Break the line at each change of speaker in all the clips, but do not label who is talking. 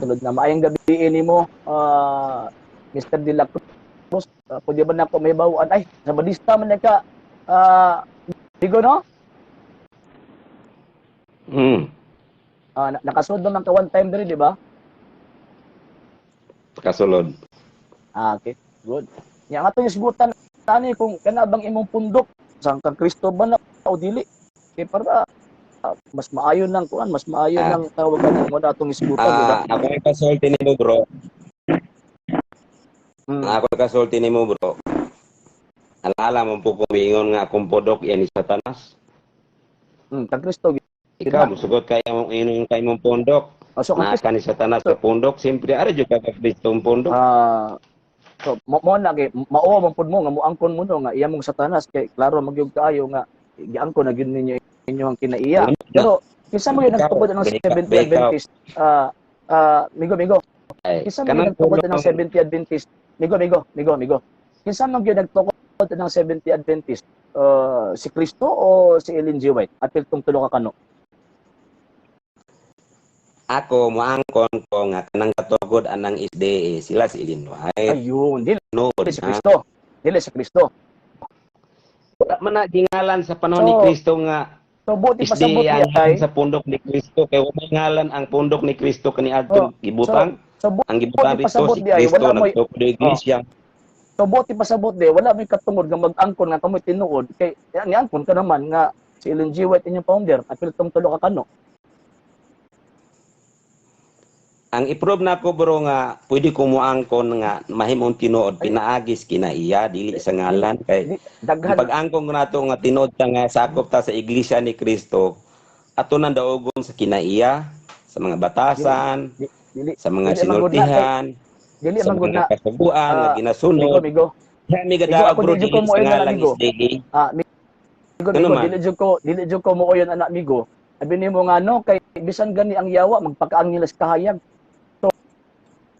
Sulod na. Maayong gabi nimo, Mr. De La Cruz. Pwede ba nako mahibaw-an? Ay, Sabadista man na ka. Digo, no?
Hmm.
Nakasulod naman ka one time diri, di ba?
Kasulod.
Ah, okay. Good. Nya nga itong isgutan ani kung kana bang imong pundok sa kang Kristo ba na o dili. Kay para mas maayo nang kuan, mas maayo nang tawagan mo na atong isgutan, di ba?
Ah, ako ay kasulti nimo, bro. Ako ay kasulti nimo, bro. Alala mo po kumingon nga akong pundok yan ni Satanas.
Kang Kristo gyud
Ikaw
na.
Musugot kay imong inon kay imong pundok.
Oh, so kang
Na
Kristo
ka ni Satanas sa pundok, siyempre ari jud ka ka Kristo ang pundok.
Ah, so mo na kay mao man pud mo nga moangkon mo no nga iya mong Satanas kay klaro magyud kaayo nga giangkon na gyud ninyo inyong kinaiya. Pero kinsa mo gyud nagtukod ng Seventh Adventist? Migo, migo.
Ay,
Kinsa man
kanang
nagtukod ng
pundok-
Seventh Adventist? Migo, migo, migo, migo. Kinsa man gyud nagtukod ng Seventh Adventist? Si Kristo o si Ellen G. White? Apil tong tulo ka kano.
Ako moangkon ko nga kanang katukod anang SDA sila si Ellen White.
Ayun, dili
Nood
si
na.
Kristo. Dili si Kristo.
Wala man na gingalan sa panahon ni
So,
Kristo nga
So buti pasabot
SDA
di
ang
ay
sa pundok ni Kristo kay wala ngalan ang pundok ni Kristo kaniadtong gibutang.
So
Ang gibutang
buti
dito
pasabot
si
di ay
Kristo
wala mo'y
nagtukod og iglesia.
So buti pasabot di wala may katungod nga mag-angkon nga kamoy tinuod kay niangkon ka naman nga si Ellen G. White inyong founder, apil tong tulo ka kano.
Ang i-prove nako, bro, nga pwede ko moangkon nga mahimong tinuod pinaagis kinaiya, dili sa ngalan, kay
Di, daghan
ang pag-angkon nato nga tinuod ta nga sakop ta sa iglesia ni Kristo, ato nang daugon sa kinaiya, sa mga batasan,
dili
sa mga
dili man gud na,
sinultihan,
dili
sa
man gud
mga
na
kasuguan nga ginasunod.
Migo, migo.
Kaya mi
Migo,
gadaog,
ako
bro,
di jud
dili
ko
sa
mo na
ngalang
migo.
SDA.
Migo,
Ano
migo,
man?
dili jud ko mooyon ana, migo. Abi nimo nga no kay bisan gani ang yawa magpakaangil sa kahayag.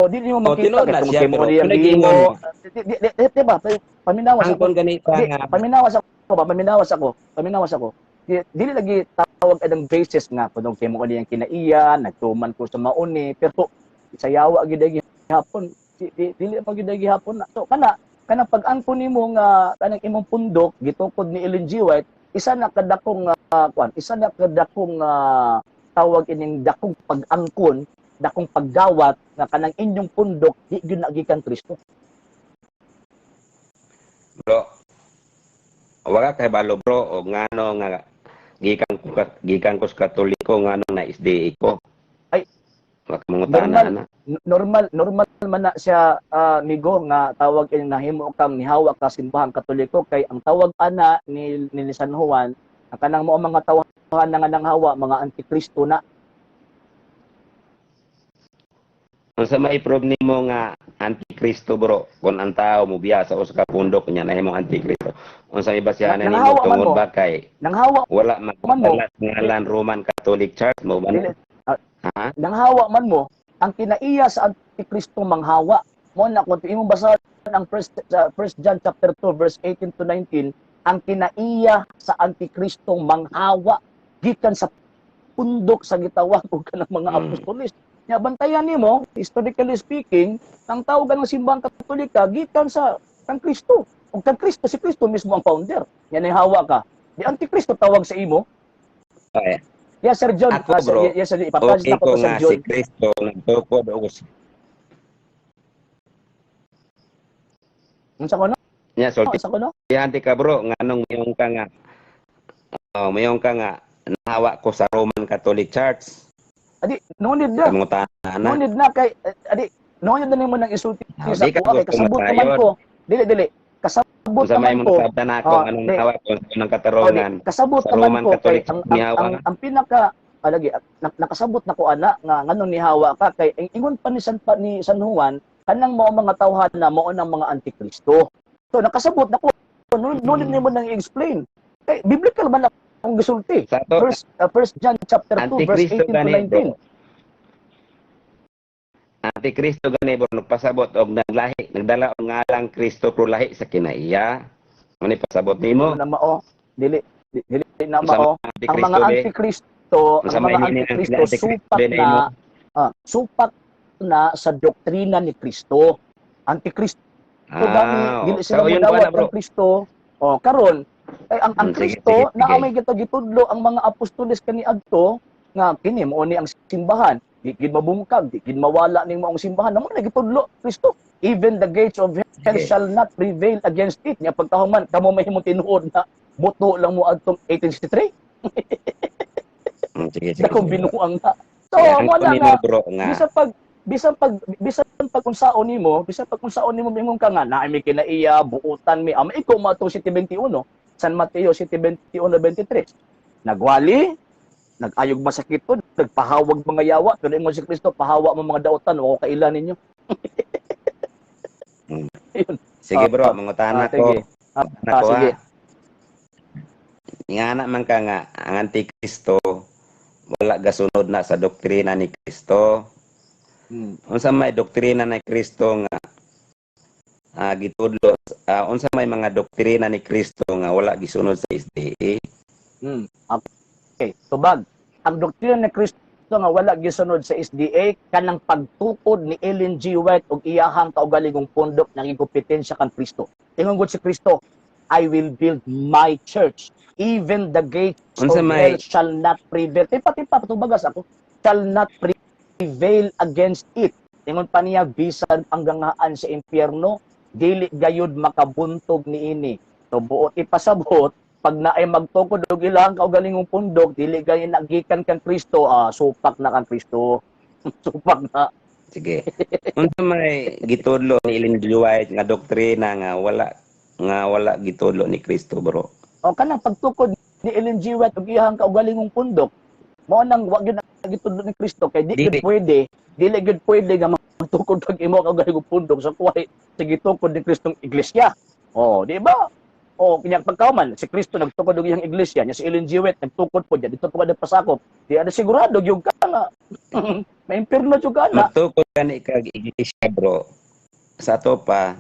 So dili mo
Oh,
makita
tinuod
kay
na
tungod
siya,
kay mo
pero
niyang
kung
gihimo.
nag-ingon
Di ba? Paminawas ako.
Angkon ganita
Di,
nga
paminawas ako ba? Paminawas ako. Paminawas ako. Dili lagi tawag adang basis nga kuno kay mo niyang kinaiya, nagtuman ko sa mauni, pero sa yawa gid ay gihapon. Dili pa gid ay gihapon na. So kana pag-angkon nimo nga kanang imong pundok gitukod ni Ellen G. White, isa na kadakong kuan, isa na kadakong tawag ining dakong pag-angkon, dakong paggawat nga kanang inyong pundok di gyud na gikan Kristo.
Bro, wala kay balo, bro, o ngano nga gikan ko sa Katoliko, ngano na SDA ko.
Ay,
Wala ka mangutana
normal.
ana.
Normal man na siya, migo, nga tawag ini nahimo kang nihawa ka simbahang Katoliko kay ang tawag ana ni San Juan ang kanang mo ang mga tawahan na nga nanghawa mga antikristo na.
Unsa may prove nimo nga antikristo, bro, kung ang tao mo biya sa usa ka pundok nya nahimong antikristo? Unsa may basihanan nimo
Nanghawa man
tungod
mo.
ba kay
Nanghawa
wala
man mo.
magdala sa ngalan Roman Catholic Church mo ba?
Dili,
Ha?
nanghawa man mo, ang kinaiya sa antikristo manghawa mo na kung imong basahan ang first John chapter 2 verse 18 to 19, ang kinaiya sa antikristo manghawa gikan sa pundok sa gitawag og kanang mga apostoles. Nya bantayan nimo, historically speaking, ang tawag ng simbahang Katolika gikan sa kang Kristo. Ug kang Kristo, si Kristo mismo ang founder. Nya nahawa ka. Di antikristo tawag sa imo.
Ay,
Yes, Sir John.
ako,
Sir,
bro,
yes, Sir, ipapass
okay
na ko
ko
to, Sir
nga
John.
si Kristo nagtukod og
Unsa ko no?
Nya sulti
Unsa ko no?
ka, bro, nganong mayong ka nga oh, mayong ka nga nahawa ko sa Roman Catholic Church.
Adi, no need na.
Mangutana
No
na.
need na kay adi, no need na nimo nang isulti
Ah,
sa
di ka
kuha kay
gusto
kasabot naman
matayon.
ko. Dili, dili. Kasabot
Unsa may
naman
mong
ko.
nasabtan ako
Ah,
anong
di.
nahawa ko sa unang
Oh, di,
katarungan
kasabot
sa
naman
Roman
ko kay
Catholic
ang
nihawa.
ang pinaka alagi nakasabot na ko ana nga nganong nihawa ka kay ang ingon pa ni San Juan kanang mao mga tawhan na mao ng mga antikristo. So nakasabot na ko. No need nimo nang i-explain. Kay biblical man akong gisulti.
Sa ato
First John chapter 2 verse
Antikristo
18 to
gani,
19.
bro. Antikristo gani, bro, nagpasabot og naglahi, nagdala og ngalang Kristo pero lahi sa kinaiya. Ano pasabot nimo?
Na mao dili dili na
Unsa
mao
man
ang
antikristo
mga
be?
antikristo,
Unsa
ang
may
mga
hini ang
antikristo
antikristo
supak
be na imo?
na supak na sa doktrina ni Kristo. Antikristo gani,
Ah,
dili sila
so yun
modawat
ba na, bro?
kang Kristo. O karon ay ang
Sige,
Kristo
sige, sige.
naa may gitudlo ang mga apostoles kaniadto nga kini mao ni ang simbahan, di gid mabungkag, di gid mawala ning maong simbahan. Namo na gitudlo Kristo, even the gates of hell shall not prevail against it. Nya pagkahuman kamo mahimong tinuod na buto lang mo adtong 1863.
Sige, sige.
Dakong
Sige.
binuang na. So
Kaya ang
mo na
nimo,
nga
bro, nga
bisan pag unsaon nimo mingon ka nga naa may kinaiya buutan mi ama ikaw matong 7:21, San Mateo 7:21-23, nagwali, nag-ayog masakiton, nagpahawag mga yawa, pero ingon si Kristo, pahawa mo mga dautan, wa ko kaila ninyo. Ayun.
Sige, bro,
Ah,
mangutana ko.
sige.
Mangutana ko,
sige.
ha. Ingana man ka nga ang Antikristo wala gasunod na sa doktrina ni Kristo. Unsa may doktrina ni Kristo nga gitudlo, unsa may mga doktrina ni Kristo nga wala gisunod sa SDA?
Okay, tubag. Ang doktrina ni Kristo nga wala gisunod sa SDA, kanang pagtukod ni Ellen G. White og iyahang kaugalingong pundok nang kompetensya kan Kristo. Ingon gud si Kristo, "I will build my church. Even the gates
Unsa
of hell shall not prevail." Tipa tipa tubagas ako. Shall not prevail against it. Ingon pa niya, bisan ang ganghaan sa impyerno dili gayud makabuntog niini. So buot ipasabot, pag naay magtukod og ilang kaugalingong pundok, dili gayud nagikan kang Kristo, supak na kang Kristo. Supak na.
Sige. Unsa may gitudlo ni Ellen G. White nga doktrina nga wala gitudlo ni Kristo, bro?
O kanang pagtukod ni Ellen G. White og iyang kaugalingong pundok, mao nang wa gyud na gitudlo ni Kristo kay di gyud
Dili.
pwede, dili gyud pwede nga magtukod kag imo kaugalingong pundok sa kuway sa gitukod ni Kristong iglesia. Oh, di ba? O kanya pagkauman si Kristo nagtukod og iyang iglesia, nya si Ellen G. White nagtukod po dito po kada pasakop. Di ada sigurado gyud ka nga maimpirno jud ka na.
Magtukod gani kag iglesia, bro. Sa ato pa,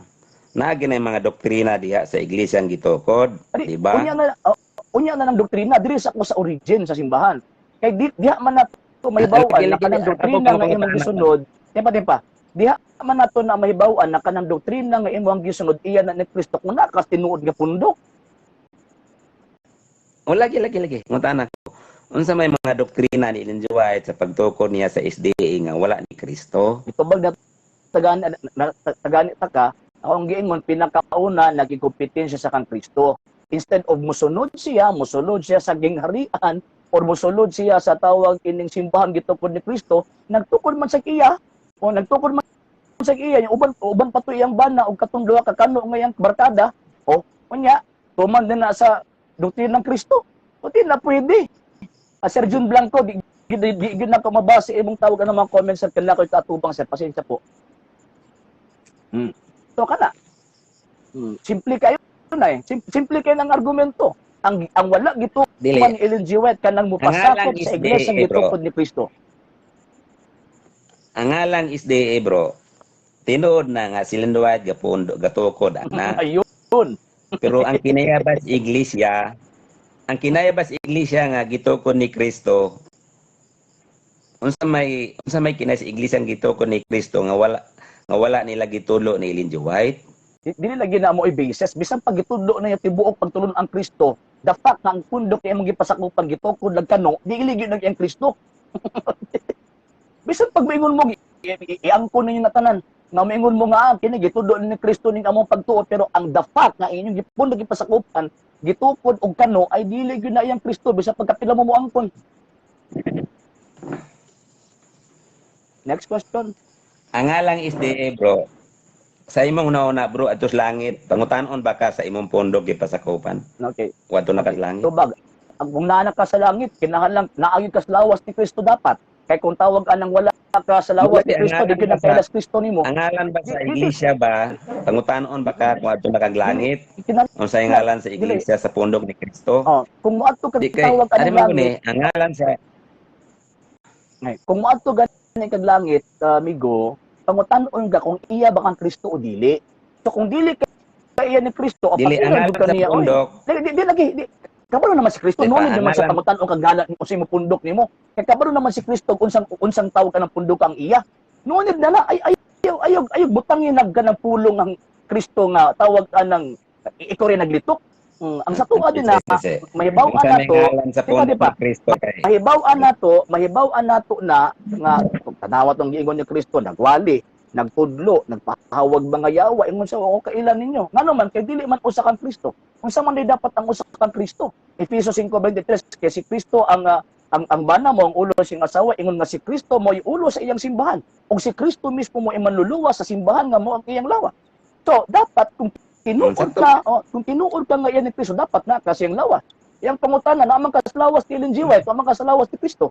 naa gyud mga doktrina diha sa iglesia ang gitukod, di ba?
Unya na ng doktrina diri sa ako sa origin sa simbahan. Kay di diha man nato mahibaw-an
Lagi,
na
lagi,
kanang
ako
doktrina nga
pangutana.
imong gisunod. Timpa timpa. Diha man nato na mahibaw-an na kanang doktrina nga imong gisunod iya na ni Kristo kung nakas tinuod nga pundok.
O lagi, lagi, lagi. Ngutana ko. Unsa may mga doktrina ni Ellen G. White sa pagtukod niya sa SDA nga wala ni Kristo?
Itubag na tagani na, tagani ta ka, ako ang giingon, pinakauna naging kompetensya sa kang Kristo. Instead of musunod siya sa gingharian or musunod siya sa tawag ining simbahan gitukod ni Kristo, nagtukod man sa iya. O nagtukod man sa iya, yung uban uban pa to iyang bana og katong duha ka kano nga iyang barkada. O unya, tuman din na sa doktrina ng Kristo. O di na pwede. Sir Jun Blanco, di na ko mabasa imong tawag ano mga comments, sir, kailangan ko ikaatubang, sir, pasensya po. So kana. Simple kayo na eh. Simple kayo ng argumento. Ang wala gitu
Dili.
ni Ellen G. White kanang mupasakop
Ang
sa
SDA,
iglesia
bro.
gitukod ni Kristo.
Ang ngalang SDA, bro. Tinuod na nga si Ellen White gapundo gatukod ana.
Ayun.
Pero ang kinayabas iglesia nga gitukod ni Kristo, unsa may kinay sa iglesia ang gitukod ni Kristo nga wala nila gitulo ni Ellen G. White?
Dili lagi na mo i-basis bisan pag gitudlo na yung tibuok pagtulon ang Kristo, the fact nga ang pundok niya imong gipasakupan gitukod lang kano, dili gyud ang Kristo. Bisan pag maingon mo iangkon ninyo na tanan nga maingon mo nga kini gitudlo ni Kristo ning among pagtuo, pero ang the fact nga inyong gipundok gipasakupan gitukod og kano ay dili gyud na iyang Kristo bisan pagkapila mo moangkon. Next question.
Ang ngalang SDA, bro, sa imong una, bro, adto sa langit, pangutanon ba ka sa imong pundok gipasakupan?
Okay.
Wadto na ka sa langit?
Tubag. Ang kung naa ka sa langit, kinahanglan naayod ka sa lawas ni Kristo dapat. Kay kung tawag anang wala ka sa lawas ni
Ang
Kristo, di
ngalan
gyud
ba
na kailas Kristo nimo.
Ang ngalan ba sa iglesia ba? Pangutanon ba ka kung adto na kag langit?
Kinahanglan
Unsay ngalan sa iglesia sa pundok ni Kristo?
Oh, kung moadto ka
Di kay
tawag
ari
anang
man ko ni
langit,
ang ngalan sa
ay, kung moadto gani kag langit, amigo, pangutanon ka kung iya ba kang Kristo o dili. So kung dili ka iya ni Kristo, o
Dili ang
pakilan
ngalan
jud ka
sa
niya, oy.
pundok.
Di lagi, di. Kabalo naman si Kristo,
Di ba,
no need
ang
naman sa pangutanon kag ngalan kung sa imong pundok nimo. Kay kabalo naman si Kristo kung unsang unsang tawag ka ng pundok ang iya. Ngunit na lang ay ayaw ayaw ayaw butangin nag ng pulong ang Kristo nga tawag anang ikaw rin naglitok. Ang sa tuwa din na mahibaw-an
Unsa may
nato
ngalan sa
di ba,
pundok
di ba?
ni Kristo kay
Mahibaw-an nato na nga kung tanawa tong giingon ni Kristo, nagwali, nagtudlo, nagpahawag mga yawa, ingon sa ako kailan ninyo. Ngano man kay dili man usa kang Kristo. Unsa man di dapat ang usa kang Kristo? Efeso 5:23, kay si Kristo ang ang bana mo ang ulo sa iyang asawa, ingon nga si Kristo mo ulo sa iyang simbahan ug si Kristo mismo mo manluluwas sa simbahan nga mo ang iyang lawa. So dapat kung tinuod
Sakto.
ka, oh, kung tinuod ka nga iyan ni Kristo, dapat na kasi ang lawas. Yang pangutana, naman ka sa lawas ni Ellen G. White, naman ka sa lawas ni Kristo.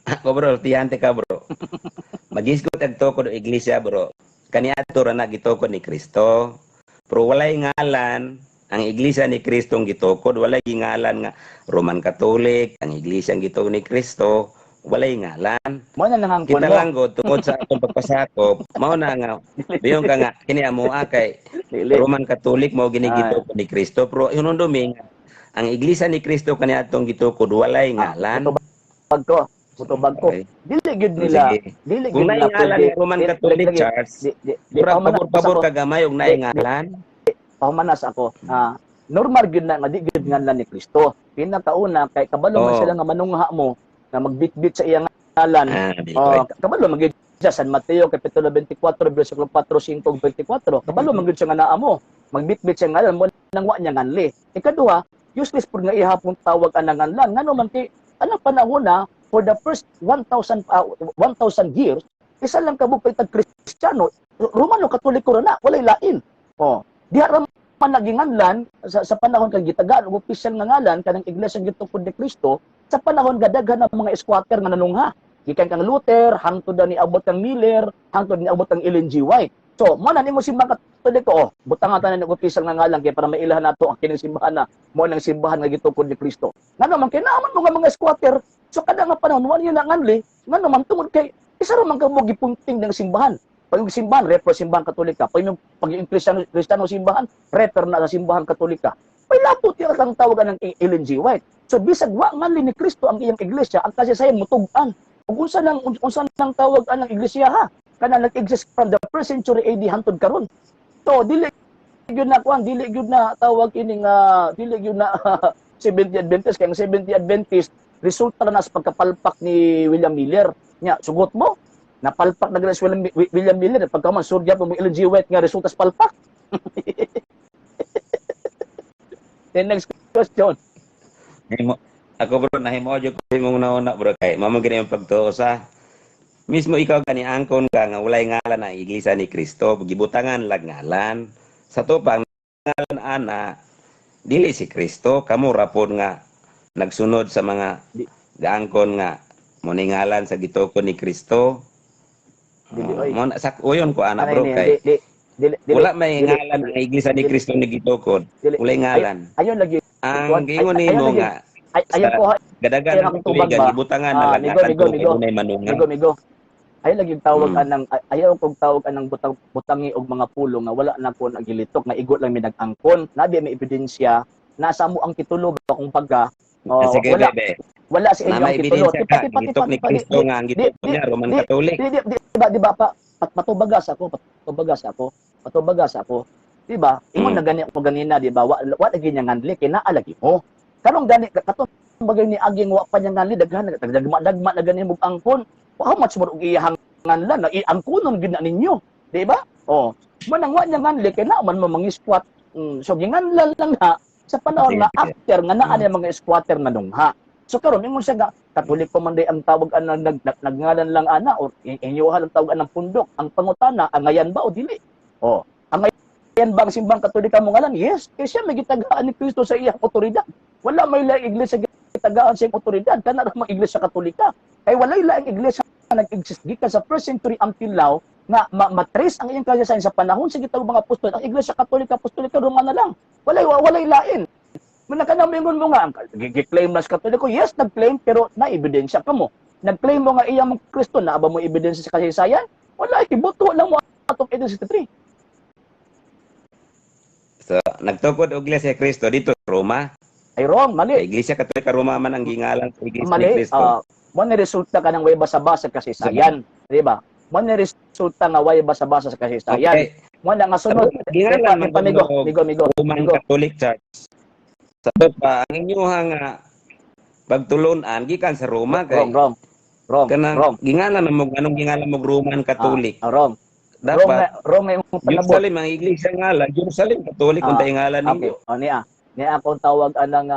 Ako, bro, tiyante ka, bro. Magisgot ang tukod og iglesia, bro. Kaniadto ra na gitukod ni Kristo. Pero walay ngalan ang iglesia ni Kristo ang gitukod, walay gingalan nga Roman Catholic, ang iglesia ang gitukod ni Kristo, walay ngalan.
Mo na nangangkon
Kita
mo.
lang gud tungod sa atong pagpasakop, mao na nga biyon ka nga kini amoa kay
Dili.
Roman Catholic mao gini gitukod ni Kristo, pero hinumdumi nga ang iglesia ni Kristo kaniadtong gitukod walay ngalan.
Mutubag ko. Mutubag ko.
Okay.
Dili gyud nila,
Sige.
dili
Kung
gyud nila
naay ngalan
pwede.
nga Roman Catholic Church,
Di,
murag
pahumanas
pabor-pabor
ako.
ka gamay og naay ngalan.
Pahumanas ako. Ah, normal gyud na nga di gyud ngalan ni Kristo. Pinakauna kay kabalo man sila nga manungha mo nga magbitbit sa iyang ngalan.
Ah, di
Oh, kabalo man gyud siya San Mateo kapitulo 24 bersikulo 4, 5 ug 24. Kabalo man gyud siya nga naa mo. Magbitbit siya ngalan mo nang wa niya nganli. Ikaduha, useless pud nga ihapon tawag anang ngalan. Ngano man kay anang panahon na for the first 1,000 1,000 years, isa lang ka buok tag Kristiyano, Romano Katoliko ra na, walay lain. Oh, diha ra man naginganlan sa panahon kang gitagaan og opisyal nga ngalan kanang iglesia gitukod ni Kristo sa panahon gadaghan ng mga squatter nga nanungha. Gikan kang Luther, hangtod na niabot kang Miller, hangtod niabot kang Ellen G. White. So, mo na nimo simbang Katoliko, oh, butang tanan ng opisyal nga ngalan kay para mailahan nato ang kining simbahan na mo nang simbahan nga gitukod ni Kristo. Ngano man kay naaman mga squatter. So kada nga panahon wa niya nanganli, ngano man tungod kay isa ra man ka mo gipunting ng simbahan. Pag yung simbahan, refer simbahan Katolika. Pag yung pag yung Kristiyano simbahan, refer na sa simbahan Katolika. May lapot yung ang tawagan ng Ellen G. White. So bisag wa nganli ni Kristo ang iyang iglesia, ang kasaysayan mutug-an. Ug unsa nang tawag anang iglesia ha? Kana nag-exist from the first century AD hantod karon. So dili gyud na kuan, dili gyud na tawag ining dili gyud na Seventh Adventist, kay ang Seventh Adventist resulta na sa pagkapalpak ni William Miller. Nya sugot mo napalpak na gyud si William Miller, pagka man surya pa mo Ellen G. White nga resulta sa palpak. Then next question.
Nahimo ako, bro, nahimo jud ko imong nauna, bro, kay mao man gini ang pagtuo sa mismo ikaw kani angkon ka nga walay ngalan ang iglesia ni Kristo, gibutangan lag ngalan. Sa tupang ngalan ana dili si Kristo, kamo ra pod nga nagsunod sa mga gaangkon nga mo ni ngalan sa gitukod ni Kristo.
Dili,
Oh,
oy.
mo na sak uyon ko ana,
Anay
bro,
ni,
kay
di, di, dili, dili,
wala may
dili,
ngalan ang iglesia ni
dili,
Kristo ni gitukod.
dili.
Walay ngalan.
Ayon lagi
Ang giingon nimo
lagi
nga
ay ayon
sa
ko ha,
gadagan
ayon
ng
akong tubag
katuligan
ba?
gibutangan na
Ah,
lang
migo,
ngalan
migo,
tungod kay
migo.
dunay manunga.
Migo, migo. Ayon lagi yung tawag anang ayaw kog tawag anang butang butangi og mga pulong nga wala na ko nagilitok nga igo lang mi nag-angkon. Nabi may ebidensya nasa mo ang titulo ba kung pagka
Ah,
oh,
sige,
wala
bebe.
wala sa
Na
inyo
may
ang titulo.
ebidensya
Tipa
ka,
tipa tipa
gitok ni
tipa di
Kristo
di
nga ang
di
gitukod
di
niya Roman
di
Catholic.
di di di ba pa patubagas ako, patubagas ako, patubagas ako, di ba? Ingon na gani ako ganina, di ba? Wa lagi niya nganli kay naa lagi mo. Karong gani katong bagay ni aging wa pa niya nganli, daghan dagma dagma na gani mo angkon. How much more og iyahang nganlan na iangkonon gyud na ninyo, di ba? Oh, manang wa niya nganli kay naa man mo mangi-squat. So ginganlan lang na sa panahon
Sige,
nga
sige.
after nga naa niya mga squatter na nungha. So karon ingon siya nga Katoliko man day ang tawag anang nagngalan lang ana or inyuha lang tawag anang pundok. Ang pangutana, angayan ba o dili? Oh, angayan ba ang simbang Katolika mo ngalan? Yes, kay siya may gitagaan ni Kristo sa iyang otoridad. Wala may laing iglesia gitagaan sa iyang otoridad kana ra mang iglesia Katolika. Kay walay laing iglesia nga nag-exist gikan sa first century until now nga matrace ang iyang kasaysayan sa panahon sa gitawag mga apostol. Ang Iglesia Katolika Apostolika Romana lang. Walay lain. Muna ka na mingon mo nga, ang gi-claim na sa Katoliko, yes, nag-claim, pero na-ebidensya ka mo. Nag-claim mo nga iya mong Kristo, naa ba mo ebidensya sa kasaysayan? Wala, ibuto lang mo atong 1863.
So, nagtukod og Iglesia Kristo dito sa Roma.
Ay, wrong, mali.
Kay Iglesia Katolika Roma man ang gingalan sa Iglesia ni
Mali.
Kristo.
Ah, Mo ni resulta kanang way basa-basa kasaysayan, di ba? Mo ni resulta nga way basa-basa sa kasaysayan. Mo na nga sunod.
Gingalan man
Migo,
og
migo, migo.
Roman
Migo.
Catholic Church. Sa pa ang inyuhang nga pagtulunan gikan sa Roma kay
Wrong, wrong. Wrong,
kanang
wrong.
Gingalan mo, anong gingalan mo, Roman Catholic.
Ah, wrong. Wrong
Dapat
na, wrong na imong panabot.
Jerusalem ang iglesia ngalan, Jerusalem Catholic kung tayo ngalan ninyo.
O niya. Niya akong tawag anang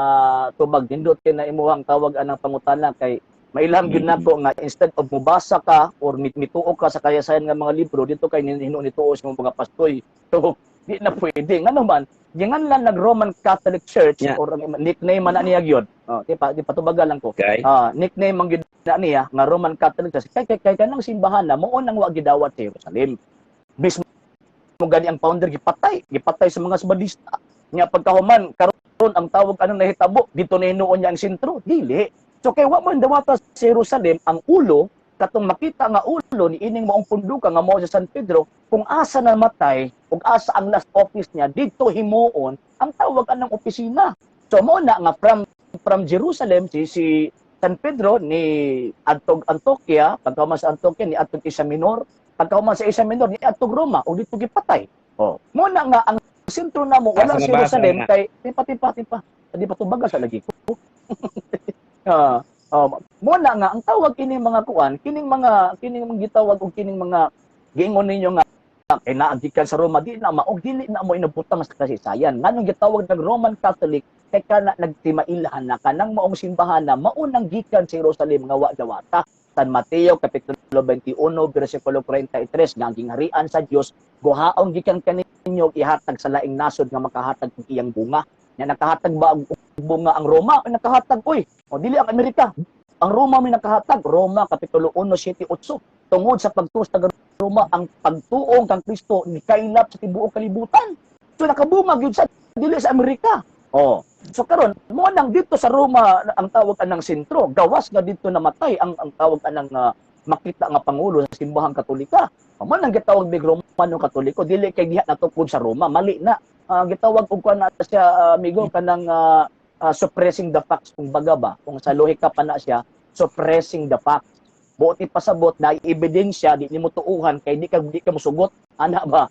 tubag, nindot kay na imuhang tawag anang pangutana kay mailham gyud nako nga instead of mubasa ka or mituo ka sa kasaysayan nga mga libro dito kay hinuon nituo sa mga pastoy. So di na pwede ngano man ginganlan nag Roman Catholic Church or ang nickname man na niya gyud. Oh, di pa tubagal lang ko.
Kay
Ah, nickname man gyud na niya nga Roman Catholic Church kay kanang simbahan na mao nang wa gidawat sa Jerusalem. Mismo gani ang founder gipatay sa mga Sabadista. Nya pagkahuman karon ang tawag, anong nahitabo dito na hinuon niya ang sentro? Dili. So kay wa man dawata sa Jerusalem ang ulo, katong makita nga ulo ni ining maong punduka nga mao si San Pedro, kung asa namatay ug asa ang last office niya, didto himuon ang tawag anang opisina. So mo na nga from Jerusalem si San Pedro ni adtog Antioquia, pagkahuman sa Antioquia ni adtog Asia Minor, pagkahuman sa Asia Minor ni adtog Roma ug didto gipatay. Oh, mo na nga ang sentro namo wala
Asa
sa
mabasa
Jerusalem
nga?
Kay timpa, timpa, timpa, di pa tubagal sa lagi ko. Ah, oh, mo na nga ang tawag kining mga kuan, kining mga gitawag og kining mga giingon ninyo nga kay naa gikan sa Roma, di na mao, dili na mo inabutang sa kasaysayan. Nganong gitawag ng Roman Catholic? Kay kana nagtimailhan na kanang maong simbahan na maunang gikan sa Jerusalem nga wa dawata. San Mateo kapitulo 21 bersikulo 43 nga ang gingharian sa Dios guhaon gikan kaninyo, ihatag sa laing nasod nga makahatag og iyang bunga. Nya nakahatag ba og bunga ang Roma? O nakahatag oy. O dili ang Amerika. Ang Roma may nakahatag. Roma kapitulo 1 7 8. Tungod sa pagtuo sa taga Roma, ang pagtuong kang Kristo ni kaylap sa tibuok kalibutan. So nakabunga gyud sa dili sa Amerika. Oh. So karon mo nang dito sa Roma ang tawag anang sentro, gawas nga dito namatay ang tawag anang makita nga pangulo sa Simbahang Katolika. Mo nang gitawag mig Romano Katoliko, dili kay diha natukod sa Roma, mali na. Gitawag og kuan na siya, amigo, kanang suppressing the facts kung baga ba, kung sa lohika pa na siya, suppressing the facts. Buot ipasabot na ebidensya di nimo tuuhan kay di ka musugot ana ba?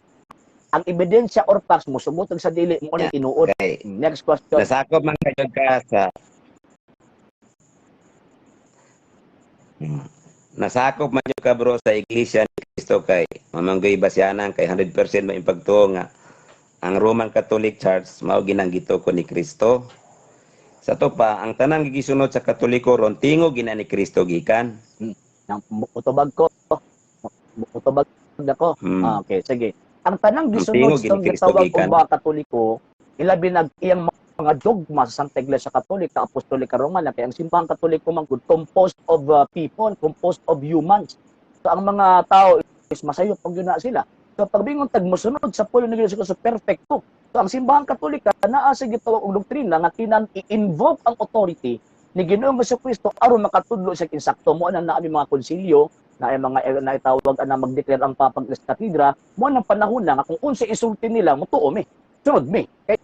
Ang ebidensya or facts musugot og sa dili mo ni tinuod.
Kay
Next question.
Nasakop man kayo ka sa Nasakop man jud ka, bro, sa Iglesia ni Cristo kay mamanggoy basyanan kay 100% maimpagtuo nga ang Roman Catholic Church mao ginang gituko ni Kristo. Sa to pa, ang tanang gisunod sa Katoliko ron tingog gina ni Kristo gikan.
Nang utubag ko. Utubag ako. Ah, okay, sige. Ang tanang
Ang
gisunod
tingog
sa
gini Kristo
gitawag og
gikan.
mga Katoliko, ilabi nag iyang mga dogma sa Santa Iglesia Katolika, Apostolika Romana, kay ang Simbahang Katoliko man gud composed of people, composed of humans. So ang mga tao is masayop pag yun na sila. So pag bingon tag mosunod sa pulo ni Kristo, so perfecto. So ang Simbahang Katolika naa sa gitawag og doktrina nga kinan i-invoke ang authority ni Ginoong Kristo aron makatudlo sa insakto. Mo na naami mga konsilyo na ay mga naitawag ana mag-declare ang Papag sa katedra mo nang panahon na nga kung unsa isulti nila, mutuo mi, sunod mi, kay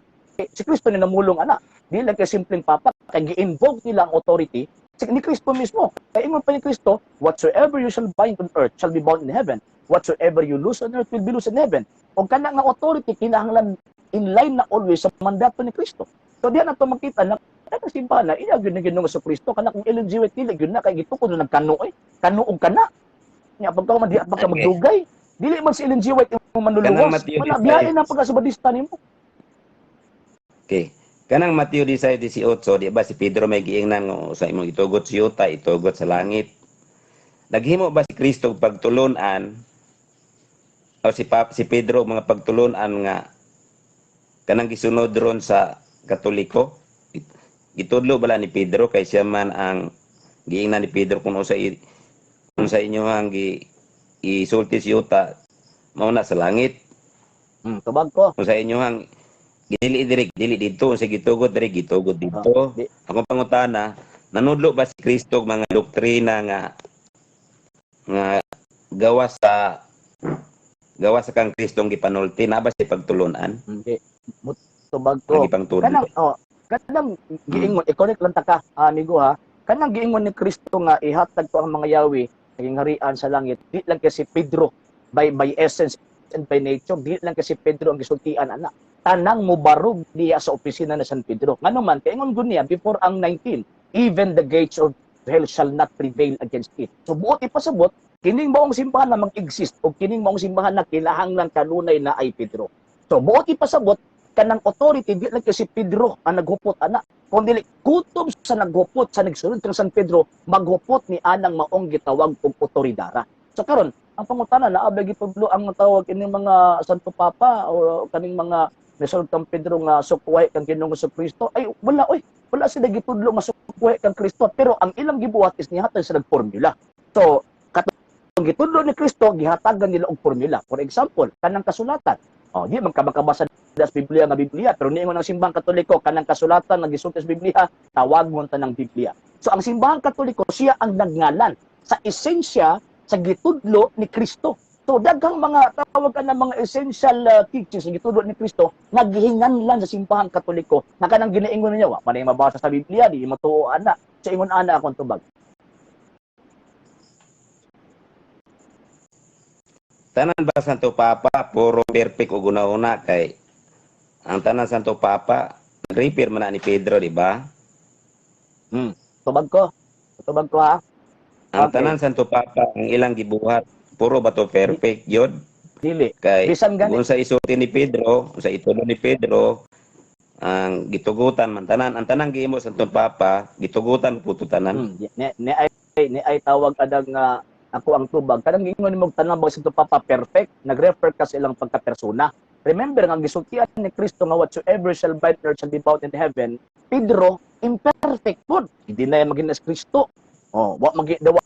si Kristo ni namulong ana. Di lang kay simpleng papa, kay gi-invoke nila ang authority si ni Kristo mismo. Kay ingon pa ni Kristo, "Whatsoever you shall bind on earth shall be bound in heaven. Whatsoever you loose on earth will be loose in heaven." O kana nga authority kinahanglan in line na always sa mandato ni Kristo. So diyan nato makita na kana simbahan na iya gyud ni Ginoong Kristo. Kana kung Ellen G. White, dili gyud na kay gitukod na nagkano eh kano og kana nya pagka man diha pagka magdugay, dili man si Ellen G. White yung manluluwas.
Kanang Matthew
Wala
16.
biyahe na pagka sabadista nimo.
Okay. Kanang Mateo 16:18, di ba si Pedro may giingnan nga sa imong itugot sa yuta, itugot sa langit? Naghimo ba si Kristo og pagtulunan o si Pedro mga pagtulunan nga kanang gisunod ron sa Katoliko? Gitudlo bala ni Pedro kay siya man ang giingnan ni Pedro kung kung sa inyo ang gi isulti sa yuta mao na sa langit.
Tubag ko.
Kung sa inyo ang dili diri, dili didto, sa gitugot diri, gitugot didto.
Di.
Akong pangutana, nanudlo ba si Kristo og mga doktrina nga gawas sa kang Kristong gipanulti na ba si pagtulunan?
Hindi. Tubag
Ang
ko.
gipangtudlo.
Kanang oh, kanang giingon, i-correct lang ta ka, amigo ha. Kanang giingon ni Kristo nga ihatag ko ang mga yawi naging harian sa langit, di lang kasi Pedro by essence and by nature, di lang kasi Pedro ang gisultian ana. Tanang mobarog diya sa opisina na San Pedro. Ngano man kay ingon gud niya before ang 19, "Even the gates of hell shall not prevail against it." So buot ipasabot, kining maong simbahan na mag-exist o kining maong simbahan na kinahanglan kanunay na ay Pedro. So buot ipasabot, kanang authority di lang kasi Pedro ang naghupot ana, kung dili kutob sa naghupot sa nagsunod kang San Pedro maghupot ni anang maong gitawag og otoridara. So karon ang pangutana, naa ba gitudlo ang tawag ining mga Santo Papa o kaning mga nisulod kang Pedro nga sukway kang Ginoong Kristo? Ay wala oy, wala sila gitudlo nga sukway kang Kristo, pero ang ilang gibuhat is nihatag sila og formula. So katong gitudlo ni Kristo, gihatagan nila og formula. For example, kanang kasulatan, oh, di man ka makabasa sa Biblia nga Biblia, pero niingon ang Simbahang Katoliko, kanang kasulatan nga gisulti sa Biblia, tawag mo tanang Biblia. So ang Simbahang Katoliko, siya ang nagngalan sa esensya sa gitudlo ni Kristo. So daghang mga tawag ka ng mga essential teachings sa gitudlo ni Kristo nga gihinganlan sa Simbahang Katoliko na kanang ginaingon niya, wa man mabasa sa Biblia, di matuo ana. Sa ingon ana akong tubag.
Tanan ba Santo Papa puro perfect og una-una? Kay ang tanan Santo Papa nag-repair man na ni Pedro, di ba?
Tubag ko. Tubag ko ha.
Ang tanan Santo Papa, ang ilang gibuhat puro ba to perfect yun?
Dili.
Kay
Bisan gani
kung sa isulti ni Pedro, kung sa itulo ni Pedro, ang gitugutan man tanan, ang tanang gihimo sa Santo Papa, gitugutan po to tanan.
Ni ay tawag adang nga ako ang tubag. Kanang giingon nimo tanan ba Santo Papa perfect, nag-refer ka sa ilang pagkapersona. Remember nga gisultian ni Kristo nga whatsoever shall bind on earth shall be bound in heaven. Pedro imperfect pod. Hindi na yan maging si Kristo. Oh, wa magi dawa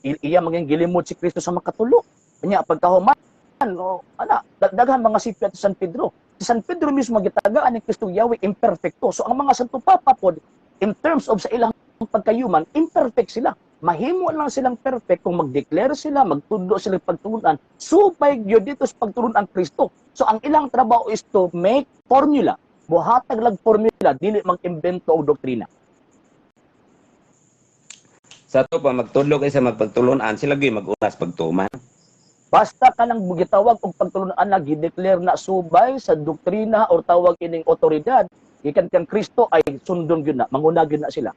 iya maging gilimod si Kristo sa makatulo. Nya pagkahuman, oh, ana, daghan mga sipyat sa San Pedro. Si San Pedro mismo gitagaan ni Kristo yawi, imperfecto. So ang mga Santo Papa pod, in terms of sa ilang pagkayuman, imperfect sila. Mahimo lang silang perfect kung mag-declare sila, magtudlo sila pagtulunan, supay gyud dito sa pagtulunan ang Kristo. So ang ilang trabaho is to make formula. Buhatag lang formula, dili mag-imbento og doktrina.
Sa to pa magtudlo kay sa magpagtulunan, sila gyud mag-unas pagtuman.
Basta ka nang gitawag og pagtulunan na gideclare na subay sa doktrina or tawag ining otoridad gikan kang Kristo ay sundon gyud na, manguna gyud na sila.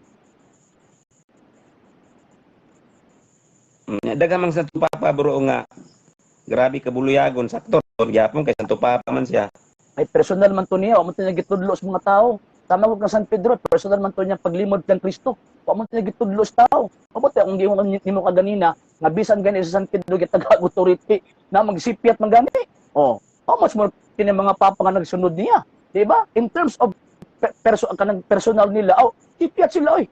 Daghan mang Santo Papa, bro, nga grabe kabuluyagon, sakto gyapon kay Santo Papa man siya.
Ay personal man to niya, wa man to niya gitudlo sa mga tao. Tama ko kang San Pedro, personal man to niya paglimod kang Kristo. Wa man to niya gitudlo sa tao. Mabuti akong giingon nimo kaganina nga bisan gani sa San Pedro gitagag authority na magsipyat man gani. Oh, how much more kini mga papa nga nagsunod niya, di ba? In terms of kanang personal nila, oh, sipyat sila oy.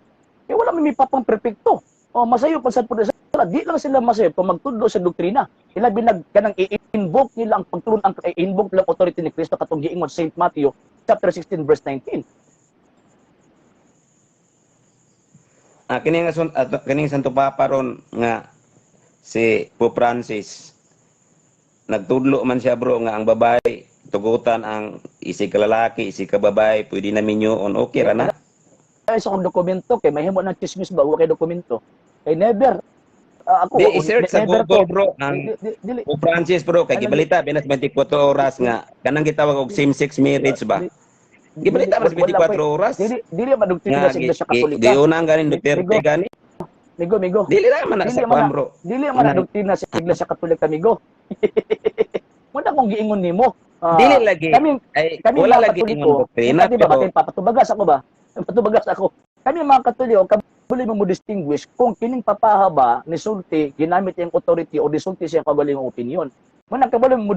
Eh wala man may papang perpekto. Oh, masayo pa sa sila. Di lang sila masayo kung magtudlo sa doktrina. Ilabi nag kanang i-invoke nila ang pagtulon, ang i-invoke lang authority ni Kristo katong giingon Saint Matthew chapter 16 verse 19.
Ah, kini nga kining Santo Papa ron nga si Pope Francis, nagtudlo man siya, bro, nga ang babae tugutan ang isi ka lalaki, isi ka babae, pwede na minyoon, okay ra na.
Ay sa akong dokumento kay mahimo ng chismis ba, wa kay dokumento. Kay never ako
Di i-search sa
never
Google
ko.
Bro, ang
Dili
Pope Francis, bro, kay
Ano,
gibalita binas 24 oras nga kanang gitawag og same sex marriage ba. Gibalita man sa 24 oras.
Dili man doktrina
Nga
sa Iglesia Katolika.
giunang ganin Duterte
Migo.
gani.
Migo, migo.
Dili ra man na
Dili
sa
man
kuan, bro.
Dili man na doktrina sa Iglesia Katolika, migo. Wala kong giingon nimo.
Dili lagi.
Kami
Ay,
kami
wala
mga
lagi
Katoliko,
ingon doktrina
di ba,
pero
batin pa, patubagas ako ba? Patubagas ako. Kami mga Katoliko, kabalo mo mo distinguish kung kining papaha ba nisulti, ginamit iyang authority o nisulti siya kagalingong opinion. Muna kabalo mo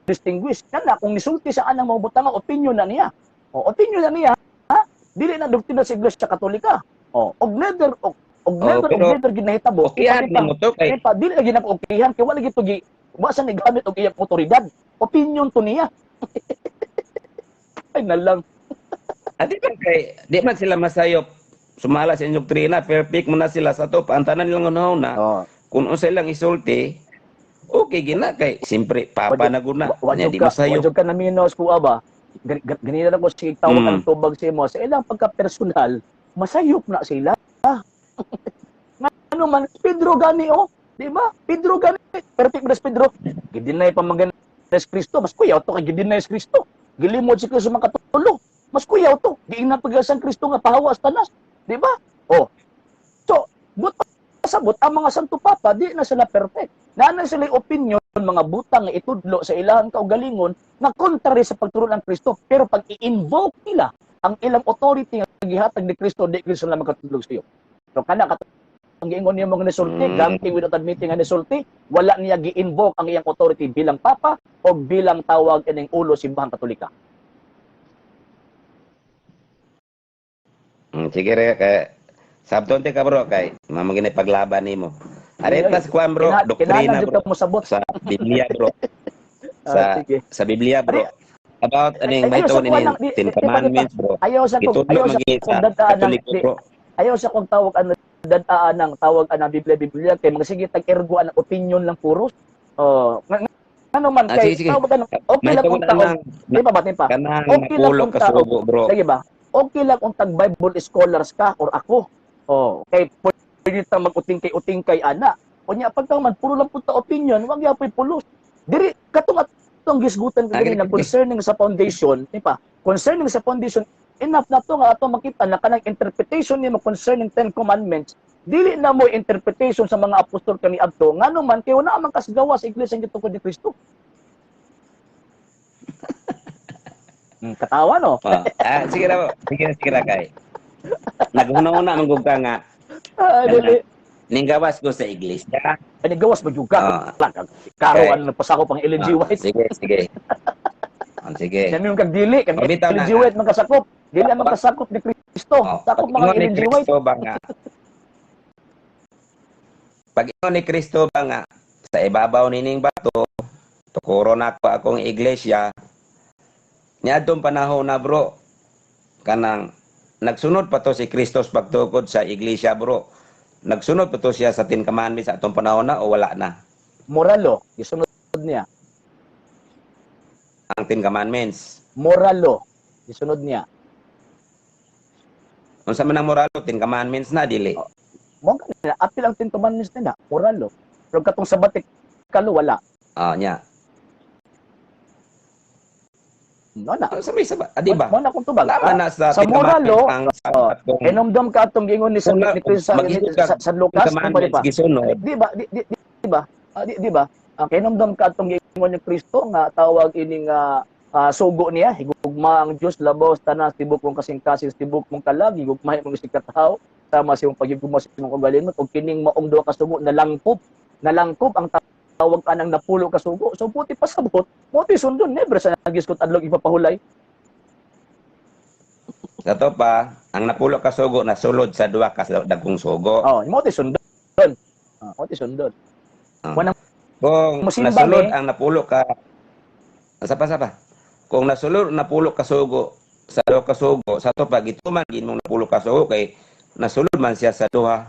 distinguish. Kana kung nisulti sa anang mga butanga, opinion na niya. O, opinion na niya, ha? Dili na doktrina sa Iglesia Katolika. O, og never og
Oh,
never og
pero
never ginahitabo.
okayan
Ipa-
nimo to kay
ipa, dili lagi na okayan kay wala gito gi wa sa nigamit og iyang otoridad. Opinion to niya. Ay nalang.
Ah, di man kay di man sila masayop sumala sa inyong doktrina, perfect mo na sila sa to ang tanan nilang unahon na kung unsa ilang isulti, okay gina kay siyempre papa na guna
Wa
nya di
ka,
masayop.
wa ka naminaw sa kuha ba? Ganina lang ko sige tawag ang tubag sa imo. Sa ilang pagka-personal, masayop na sila. Ano man, Pedro gani oh. Di ba? Pedro gani. Perfect ba si Pedro? Gidinay pa man gani si Kristo. Mas kuyaw to kay gidinay si Kristo. Gilimod si Kristo makatulo. Mas kuyaw to. Giingnan pag Kristo nga pahawas tanas. Di ba? Oh. So, but pasabot ang mga Santo Papa, di na sila perfect. Naa na sila opinion, mga butang nga itudlo sa ilahang kaugalingon na contrary sa pagturo ng Kristo. Pero pag i-invoke nila ang ilang authority nga gihatag ni Kristo, di Kristo sila makatudlog sa iyo. So kana katong giingon niya mga nisulti, gamitin without admitting nga nisulti, wala niya gi-invoke ang iyang authority bilang papa o bilang tawag ining ulo Simbahang Katolika.
Sige re kay sabton ka bro kay mamo gini paglaban nimo. Aretas kuan bro, doktrina bro
mo
sa Biblia bro. Sa
sige.
Sa Biblia bro. About aning
Ay,
may
ayaw sa
ni Ten Commandments bro.
Ayaw sa kong
Gitudlo
ayaw sa
man
kong
sa
dadaan ng
Katoliko bro.
Ayaw sa kong tawag ano dadaan ng tawag anang Biblia Biblia kay mga sige tag ergo ang opinion lang puros. Oh, ano man
Ah,
kay
sige, sige.
tawag ano okay
May
lang
tungod
kung taog,
anang
di ba ba, di pa?
kanang
Okay lang
napulo
kung
ka
tao.
sugo bro.
Lagi ba? Okay lang kung tag Bible scholars ka or ako. Oh, kay pwede ta mag-utingkay-utingkay ana. Unya pagka man puro lang punta opinion, wag yapoy pulos. Diri katong atong gisgutan
Ah,
kaganina
sige.
concerning sa foundation, di pa? Concerning sa foundation, enough na to nga ato makita na kanang interpretation nimo concerning Ten Commandments, dili na mo interpretation sa mga apostol kaniadto, ngano man kay wala man kasgawa sa iglesia gitukod ni Kristo. Katawa no.
Oh, ah, sige ra bro. Sige ra, sige ra kay. Naghuna-huna man gud ka nga
Ah, dili.
ning gawas ko sa iglesia.
Ani gawas ba jud ka?
Ah.
Karo
Okay.
ano nagpasako pang Ellen G.
Ah,
White.
sige, sige. Ah, sige.
Yan yung kag dili, kag
Oh, bitaw
Ellen
na.
G. White man kasakop. Dili man kasakop ni Kristo.
Oh,
Sakop
pag
mga
ingon ni
Ellen G. White.
Kristo ba nga Pag ingon ni Kristo ba nga sa ibabaw nining bato tukuro nako akong iglesia, niadtong panahon na bro, kanang nagsunod pa to si Kristo sa pagtukod sa iglesia bro, nagsunod pa to siya sa Ten Commandments sa atong panahon na o wala na?
Moralo, gisunod niya.
Ang Ten Commandments.
Moralo, gisunod niya.
Unsa man ang moralo? Ten Commandments na dili?
Mo na apil ang Ten Commandments nila, moralo. Pero katong Sabatikalo wala.
Ah, nya.
No na.
Sa may saba, ah, di ba?
Mo na kung tubag.
Tama na sa
Sa
Ten Commandments
moralo,
ang sabat kung
Enomdom ka atong giingon ni sa
Kung
ni Kristo sa,
mag-isip ka,
sa
Ten
Lucas, ano pa di
Commandments
pa?
gisunod.
Di ba? Di ba? Ah, di ba? Ang kinomdom ka atong giingon ni Kristo nga tawag ining sugo niya, higugma ang Dios labaw tanan tibok mong kasing-kasing, tibok mong kalag, higugmahin mo si katawo sama sa imong paghigugma sa imong kaugalingon ug kining maong duha ka sugo nalangkob, nalangkob ang tawag anang napulo ka sugo. So puti pasabot, mo ti sundon, never sa nagiskot adlong ipapahulay.
Sa to pa, ang napulo ka sugo nasulod sa duha ka dagkong sugo.
Oh, mo ti sundon. Ah, mo ti sundon.
Ah.
Wanang
Kung
musimba
nasulod
ni.
Ang napulo ka sa pa. Kung nasulod napulo ka sugo sa duha ka sugo, sa to pa gituman gin mong napulo ka sugo kay nasulod man siya sa duha.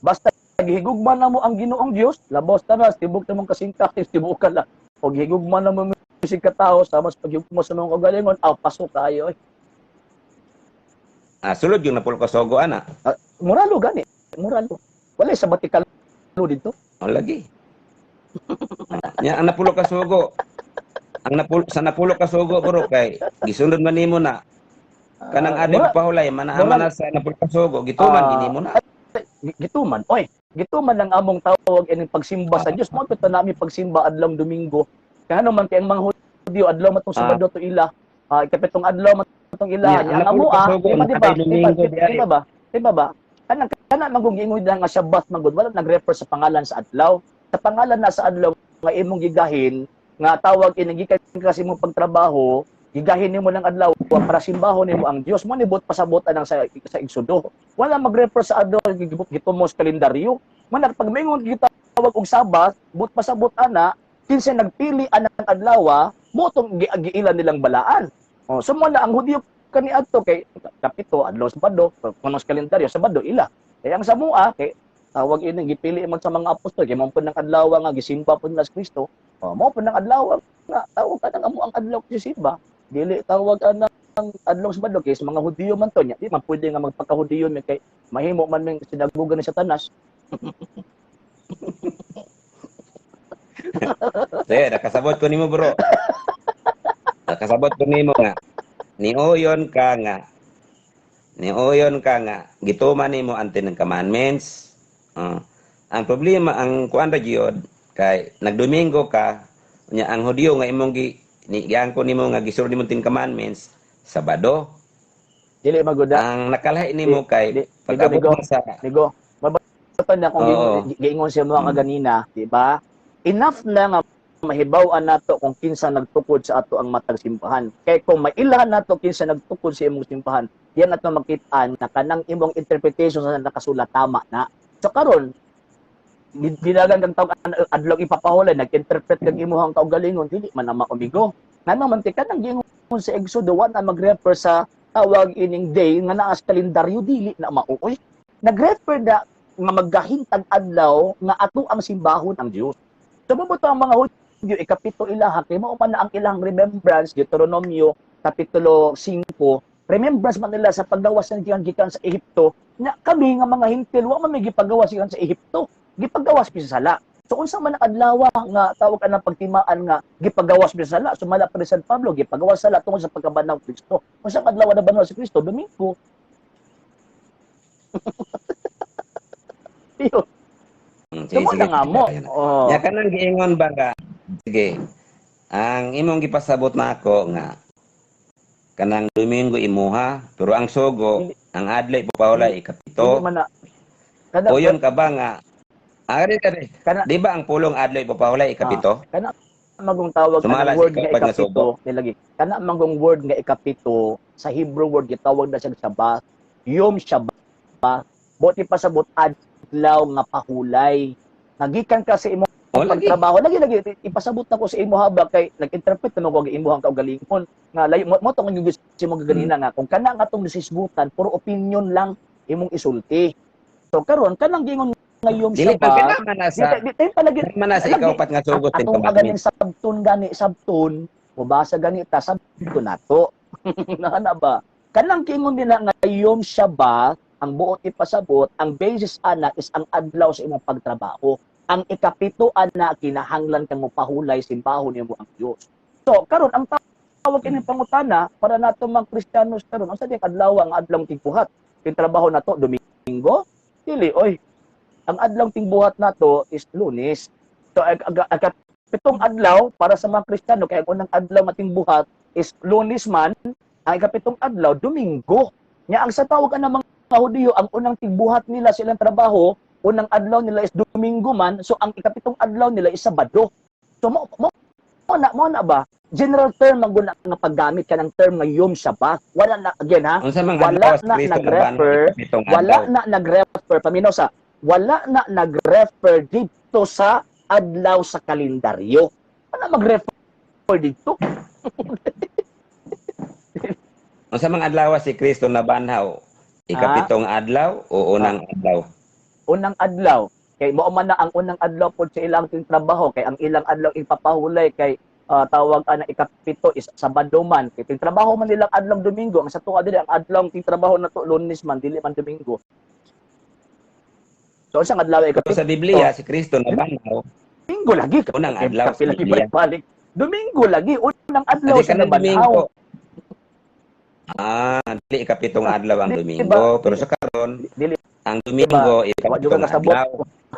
Basta gihigugma na mo ang Ginoong Dios, labaw tanas tibok na mong kasing-kasing, tibok ka lang. O gihigugma na mo sig katao sama sa paghigugma sa mga kaugalingon, aw pasok kayo eh.
Ah, sulod yung napulo ka sugo ana.
Moralo gani, moralo. Wala sa batikalo dito.
O lagi. Nya ang napulo ka sugo. Ang napulo sa napulo ka sugo bro kay gisunod man nimo na kanang adto pahulay man na sa napulo ka sugo gituman gini mo na.
Gituman. Oy, gituman ang among tawag ining pagsimba sa Dios. Mo pito nami pagsimba adlaw Domingo. Kaya ano man kay ang mga Hudyo adlaw matong Sabado to ila. Ikapitong adlaw matong ila.
Nya,
Nya,
ang
ang amo
napulo ka sugo,
di ba di ba?
nakatay
Di ba,
Domingo,
di ba ba? Di ba ba? Kanang kana manggong giingon nila nga Sabbath manggod wala nag-refer sa pangalan sa adlaw. Sa pangalan na sa adlaw nga imong gigahin nga tawag ining gikan kasi imong pagtrabaho, gigahin nimo ng adlaw para simbahon nimo ang Dios. Mo ni buot pasabot anang sa Exodo. Wala mag-refer sa adlaw gitumos kalendaryo. Man pag maingon gitawag og Sabat, buot pasabot ana kinsa nagpili anang adlaw mo tong giila nilang balaan. Oh, so mo na ang Hudyo kaniadto kay kapito adlaw Sabado, kuno sa kalendaryo Sabado ila. Kaya ang Samoa kay tawag ini gipili man sa mga apostol kay mao pud ng adlaw nga gisimba pud nila si Kristo. Oh, mao pud ng adlaw nga tawag ka amo ang adlaw gisimba. Dili tawag anang adlong Sabado kay sa mga Hudiyo man to nya. Di man pwede nga magpakahudiyo mi kay mahimo man ming sinagugan ni Satanas.
Sige, nakasabot ko nimo, bro. Nakasabot ko nimo nga. Niuyon ka nga. Niuyon ka nga. Gituman nimo ang Ten Commandments. Ang problema, ang kuan ra gyud kay nagdomingo ka nya ang Hudiyo nga imong gi ni giangko nimo nga gisulod nimo Ten Commandments, Sabado.
Dili maguda.
Ang nakalahi nimo kay
Di,
pag-abot
Migo,
mo sa
Migo, mabatan na kung giingon siya mga kaganina, di ba? Enough na nga mahibaw-an nato kung kinsa nagtukod sa ato ang matag simbahan. Kay kung mailahan nato kinsa nagtukod sa imong simbahan, diyan nato makit-an na kanang imong interpretation sa nakasulat tama na. So karon, dilagan kang tawag adlaw ipapahulay, nag-interpret kag imuhang kaugalingon, dili man na maumigo. Ngano man ti kanang giingon sa Exodo 1 na mag-refer sa tawag ining day nga naa sa kalendaryo, dili na mauoy. Nag-refer na nga maggahintag adlaw nga ato ang simbahon ang Dios. So mabuto ang mga Hudyo ikapito ilaha kay mao man na ang ilang remembrance, Deuteronomio kapitulo 5, remembrance man nila sa paggawas ng gikan gikan sa Ehipto, na kami nga mga Hentil wa man may gipagawas gikan sa Ehipto, gipagawas mi sa sala. So unsa man ang adlaw nga tawag anang pagtimaan nga gipagawas mi sa sala? Sumala pa ni San Pablo, gipagawas sala tungod sa pagkabanhaw ni Kristo. Unsa ang adlaw na banhaw si Kristo? Domingo. Iyo.
Sige,
Tamo
sige,
na nga
sige,
mo.
ayan na.
Oh.
Nya kanang giingon ba nga? Sige. Ang imong gipasabot nako nga kanang Domingo imuha, pero ang sugo, ang adlaw ipapahulay
Dili
ikapito.
man na kada
Uyon ka ba nga? Ari ka rin.
Kana
Di ba ang pulong adlaw ipapahulay ikapito?
Kana magong tawag
Sumala
kanang word
sa
nga
ikaapat nga
ikapito, nilagi. Kana magong word nga ikapito sa Hebrew word gitawag na siyang Sabbath, Yom Shabbat. Buot ipasabot adlaw nga pahulay. Nagikan ka sa imong
O lagi.
pagtrabaho, lagi lagi ipasabot nako sa imo haba kay nag-interpret naman ko ang imuhang kaugalingon nga layo mo, mo tong gusto mo gaganina nga kung kana nga atong nasisgutan puro opinion lang imong isulti. So karon kanang giingon nga Yom
Dili pa
Shabbat,
kana man na
di
sa
di tayo palagi
man na sa
lagi.
ikaupat nga sugo Ten
Atong
Commandments.
aganing sabton gani sabton, mubasa gani ta sabton nato. Nana ba? Kanang giingon nila nga Yom Shabbat, ang buot ipasabot, ang basis ana is ang adlaw sa imong pagtrabaho. Ang ikapito ana kinahanglan kang mopahulay simbahon nimo ang Dios. So karon ang tawag ini pangutana para nato mga Kristiyanos karon, unsa di adlaw ang adlaw tigbuhat? Yung trabaho nato Domingo? Dili oy. Ang adlaw tingbuhat nato is Lunes. So ag pitong adlaw para sa mga Kristiyano kay ang unang adlaw nga tingbuhat is Lunes man, ang ikapitong adlaw Domingo. Nya ang sa tawag ana mga Hudiyo, ang unang tigbuhat nila sa ilang trabaho, unang adlaw nila is Domingo man, so ang ikapitong adlaw nila is Sabado. So mo mo mo na ba? General term ang guna nga paggamit ka ng term nga Yom Shabbat. Wala na again ha.
Unsa man
Wala
adlaw sa
na
Kristo na
nag-refer,
ikapitong
wala
adlaw?
na nag-refer paminaw sa wala na nag-refer dito sa adlaw sa kalendaryo. Wala mag-refer dito.
Unsa man adlaw si Kristo nabanhaw? Ikapitong adlaw o unang adlaw?
Unang adlaw kay mao man na ang unang adlaw pod sa ilang trabaho kay ang ilang adlaw ipapahulay kay tawag ana ikapito is Sabado man kay trabaho man nilang adlaw Domingo. Ang sa tuwa dili ang adlaw trabaho nato Lunes man, dili man Domingo. So unsang adlaw
Pero
ikapito?
sa Biblia si Kristo nabanhaw
Domingo lagi.
unang adlaw sa
Lagi
Biblia.
balik. Domingo lagi unang adlaw
Adi
sa
kanang
nabanhaw.
Domingo. Ah, dili ikapitong adlaw ang
Di
Domingo, pero sa karon
Dili
ang Domingo
wa jud
ikapitong
ka kasabot.
adlaw.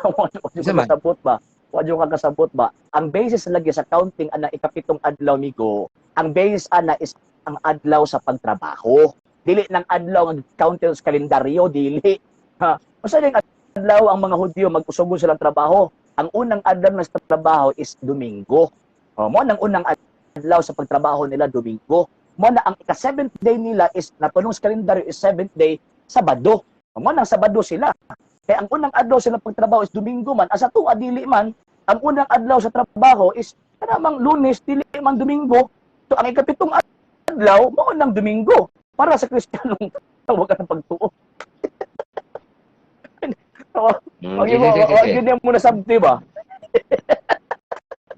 Wa jud
Unsa
ka
man?
kasabot ba? Wa jud ka kasabot ba? Ang basis lagi sa counting ana ikapitong adlaw migo, ang basis ana is ang adlaw sa pagtrabaho. Dili nang adlaw ang counting sa kalendaryo, dili. Ha? Unsa ning adlaw ang mga Hudyo mag-usog silang trabaho? Ang unang adlaw na sa trabaho is Domingo. O, mo nang unang adlaw sa pagtrabaho nila Domingo. Mo na ang ika-seventh day nila is natunong sa kalendaryo is seventh day Sabado. O, mo nang Sabado sila. Kaya ang unang adlaw sa pagtrabaho is Domingo man. Asa tuwa dili man, ang unang adlaw sa trabaho is kanamang Lunes, dili man Domingo. So ang ikapitong adlaw mao nang Domingo para sa Kristiyanong tawag ng pagtuo.
Sige, sige, sige.
Yun yung muna sabti ba?